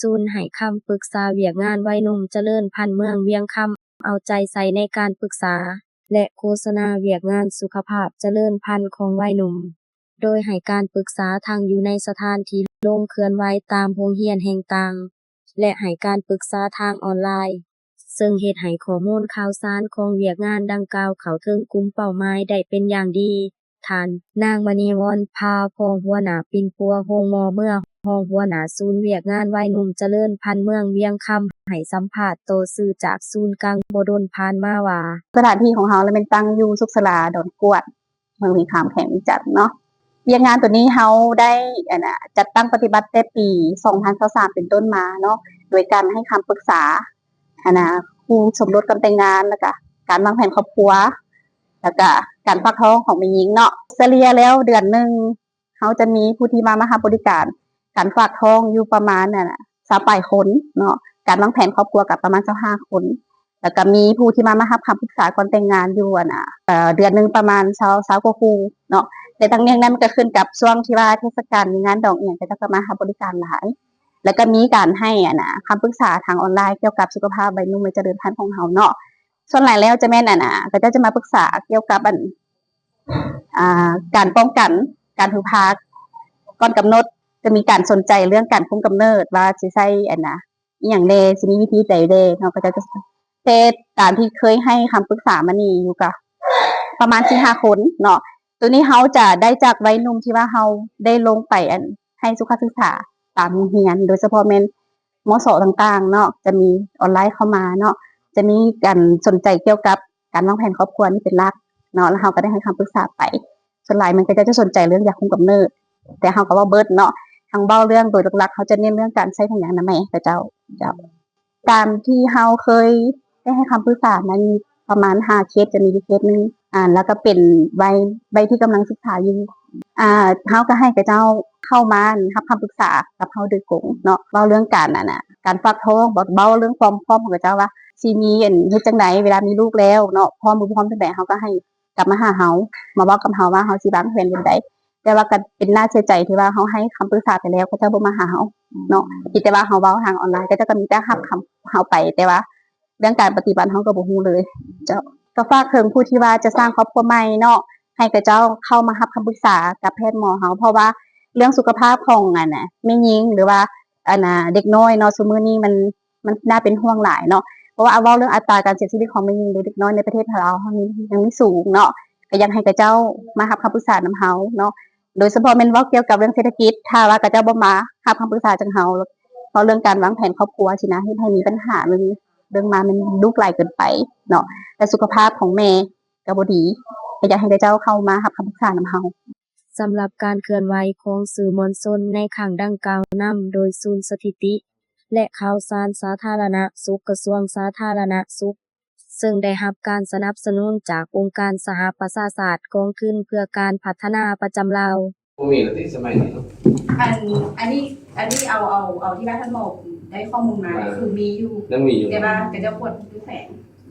ສູນໃຫ້ຄຳປຶກສາວຽກງານໄວໜຸ່ມຈະເລີນພັນເມືອງວຽງຄຳ ເອົາໃຈໃສ່ໃນການປຶກສາ ແລະ ໂຄສະນາວຽກງານສຸຂະພາບຈະເລີນພັນຂອງໄວໜຸ່ມ, ໂດຍໃຫ້ການປຶກສາທັງຢູ່ໃນສະຖານທີ່ລົງເຄື່ອນໄຫວຕາມໂຮງຮຽນແຫ່ງຕ່າງ ແລະ ໃຫ້ການປຶກສາທາງອອນລາຍ, ເຊິ່ງເຮັດໃຫ້ຂໍ້ມູນຂ່າວສານຂອງວຽກງານດັ່ງກ່າວເຂົ້າເຖິງກຸ່ມເປົ້າໝາຍໄດ້ເປັນຢ່າງດີ. ທ່ານນາງ ມະນີວອນ ພາພອງ ຫົວໜ້າປິ່ນປົວໂຮງໝໍເມືອງ, ຮອງຫົວໜ້າສູນວຽກງານໄວໜຸ່ມຈະເລີນພັນເມືອງວຽງຄຳ ໃຫ້ສຳພາດຕໍ່ສື່ຈາກສູນກາງບໍ່ດົນຜ່ານມາວ່າ ສະຖານທີ່ຂອງເຮົາລະແມ່ນຕັ້ງຢູ່ສຸກສາລາດອນກວດ ເມືອງວຽງຄຳ ແຂວງວຽງຈັນເນາະ. ວຽກງານໂຕນີ້ເຮົາໄດ້ ອັນນະ ຈັດຕັ້ງປະຕິບັດແຕ່ປີສອງພັນຊາວສາມເປັນຕົ້ນມາເນາະ ໂດຍການໃຫ້ຄຳປຶກສາ ອັນນະ ຄູ່ສົມລົດກ່ອນແຕ່ງງານ ແລ້ວກະການວາງແຜນຄອບຄົວ ແລ້ວກະການຝາກທ້ອງຂອງແມ່ຍິງເນາະ. ສະເລ່ຍແລ້ວເດືອນໜຶ່ງ ເຮົາຈະມີຜູ້ທີ່ມາ ມາຮັບບໍລິການການຝາກທ້ອງຢູ່ປະມານ ອັນນະ ຊາວປາຍຄົນເນາະ, ການວາງແຜນຄອບຄົວກໍປະມານຊາວຫ້າຄົນ, ແລ້ວກໍມີຜູ້ທີ່ມາ ມາຮັບຄຳປຶກສາກ່ອນແຕ່ງງານຢູ່ ອັນນະ ເອີ ເດືອນໜຶ່ງປະມານຊາວ ຊາວກວ່າຄູ່ເນາະ. ແຕ່ທັງນີ້ນັ້ນມັນກໍຂຶ້ນກັບຊ່ວງທີ່ວ່າເທດສະການມີງານດອງອີ່ຫຍັງ ເຂົາເຈົ້າກໍມາຮັບບໍລິການຫຼາຍ, ແລ້ວກໍມີການໃຫ້ ອັນນະ ຄຳປຶກສາທາງອອນລາຍກ່ຽວກັບສຸຂະພາບໄວໜຸ່ມໄວຈະເລີນພັນຂອງເຮົາເນາະ. ສ່ວນຫຼາຍແລ້ວຈະແມ່ນ ອັນນະ ເຂົາເຈົ້າຈະມາປຶກສາກ່ຽວກັບ ອັນ ອ່າ ການປ້ອງກັນການຜືພາກ່ອນກຳນົດ, ຈະມີການສົນໃຈເລື່ອງການຄຸມກຳເນີດ ວ່າຊິໃຊ້ ອັນນະ ອີ່ຫຍັງແດ່ ຊິມີວິທີໃດແດ່ເນາະ ເຂົາເຈົ້າຈະ ແຕ່ຕາມທີ່ເຄີຍໃຫ້ຄຳປຶກສາມານີ້ຢູ່ກະປະມານສີ່ຫ້າຄົນເນາະ. ໂຕນີ້ເຮົາຈະໄດ້ຈາກໄວໜຸ່ມທີ່ວ່າເຮົາໄດ້ລົງໄປ ອັນ ໃຫ້ສຸຂະສຶກສາຕາມໂຮງຮຽນ ໂດຍສະເພາະແມ່ນ ມສ ຕ່າງໆເນາະ, ຈະມີອອນລາຍເຂົ້າມາເນາະ, ຈະມີການສົນໃຈກ່ຽວກັບການວາງແຜນຄອບຄົວນີ້ເປັນຫຼັກເນາະ, ແລ້ວເຮົາກໍໄດ້ໃຫ້ຄຳປຶກສາໄປ. ສ່ວນຫຼາຍມັນກໍຈະ ຈະສົນໃຈເລື່ອງຢາຄຸມກຳເນີດ, ແຕ່ເຮົາກໍເວົ້າເບິດເນາະ, ທັງເວົ້າເລື່ອງໂດຍຫຼັກໆ ເຮົາຈະເນັ້ນເລື່ອງການໃຊ້ຖັງຢາງອະນາໄມຂະເຈົ້າ. ເຈົ້າ ຕາມທີ່ເຮົາເຄີຍໄດ້ໃຫ້ຄຳປຶກສານັ້ນ ປະມານຫ້າເຄສ, ຈະມີຢູ່ເຄສໜຶ່ງ ອ່າ ແລ້ວກໍເປັນໄວ ໄວທີ່ກຳລັງສຶກສາຢູ່. ອ່າ ເຮົາກໍໃຫ້ເຂົາເຈົ້າເຂົ້າມາຮັບຄຳປຶກສາກັບເຮົາໂດຍກົງເນາະ, ເວົ້າເລື່ອງການ ອັນນະ ການຝາກທ້ອງ, ເວົ້າເລື່ອງຄວາມພ້ອມຂອງເຂົາເຈົ້າວ່າ ຊິມີ ອັນ ເຮັດຈັ່ງໃດເວລາມີລູກແລ້ວເນາະ, ພ້ອມບໍ່ພ້ອມຈັ່ງໃດ ເຮົາກໍໃຫ້ກັບມາຫາເຮົາ, ມາເວົ້າກັບເຮົາວ່າເຮົາຊິວາງແຜນຈັ່ງໃດ. ແຕ່ວ່າກໍເປັນໜ້າເສຍໃຈທີ່ວ່າເຮົາໃຫ້ຄຳປຶກສາໄປແລ້ວ ເຂົາເຈົ້າບໍ່ມາຫາເຮົາເນາະ, ມີແຕ່ວ່າເຮົາເວົ້າທາງອອນລາຍ ເຂົາເຈົ້າກໍມີແຕ່ຮັບຄຳເຮົາໄປ, ແຕ່ວ່າ ເລື່ອງການປະຕິບັດເຮົາກໍບໍ່ຮູ້ເລີຍ. ເຈົ້າ ກໍຝາກເຖິງຜູ້ທີ່ວ່າຈະສ້າງຄອບຄົວໃໝ່ເນາະ, ໃຫ້ເຂົາເຈົ້າເຂົ້າມາຮັບຄຳປຶກສາກັບແພດໝໍເຮົາ, ເພາະວ່າເລື່ອງສຸຂະພາບຂອງ ອັນນະ ແມ່ຍິງ ຫຼືວ່າ ອັນນະ ເດັກນ້ອຍເນາະ ຊຸມື້ນີ້ມັນ ມັນໜ້າເປັນຫ່ວງຫຼາຍເນາະ, ເພາະວ່າເວົ້າເລື່ອງອັດຕາການເສຍຊີວິດຂອງແມ່ຍິງ ຫຼືເດັກນ້ອຍໃນປະເທດລາວເຮົານີ້ຍັງມີສູງເນາະ. ກໍຢາກໃຫ້ເຂົາເຈົ້າມາຮັບຄຳປຶກສານຳເຮົາເນາະ, ໂດຍສະເພາະແມ່ນເວົ້າກ່ຽວກັບເລື່ອງເສດຖະກິດ, ຖ້າວ່າເຂົາເຈົ້າບໍ່ມາຮັບຄຳປຶກສາຈາກເຮົາ ເວົ້າເລື່ອງການວາງແຜນຄອບຄົວຊີ້ນະ ເຮັດໃຫ້ມີບັນຫາເລື່ອງ ເລື່ອງມາແມ່ນລູກຫຼາຍເກີນໄປເນາະ, ແລະ ສຸຂະພາບຂອງແມ່ກໍບໍ່ດີ, ກໍຢາກໃຫ້ເຂົາເຈົ້າເຂົ້າມາຮັບຄຳປຶກສານຳເຮົາ. ສຳລັບການເຄື່ອນໄຫວຂອງສື່ມວນຊົນໃນຄັ້ງດັ່ງກ່າວນຳໂດຍສູນສະຖິຕິ ແລະ ຂ່າວສານສາທາລະນະສຸກ ກະຊວງສາທາລະນະສຸກ ເຊິ່ງໄດ້ຮັບການສະໜັບສະໜູນຈາກອົງການສະຫະປະຊາຊາດ ກອງທຶນເພື່ອການພັດທະນາປະຈຳລາວ. ບໍ່ມີແລ້ວຕິ ສະໄໝນີ້ເນາະ. ອັນ ອັນນີ້ ອັນນີ້ເອົາ ເອົາ ເອົາທີ່ວ່າທ່ານໝໍໄດ້ຂໍ້ມູນມາ ຄືມີຢູ່ ຍັງມີຢູ່ ແຕ່ວ່າເຂົາເຈົ້າກວດຢູ່ແຂວງ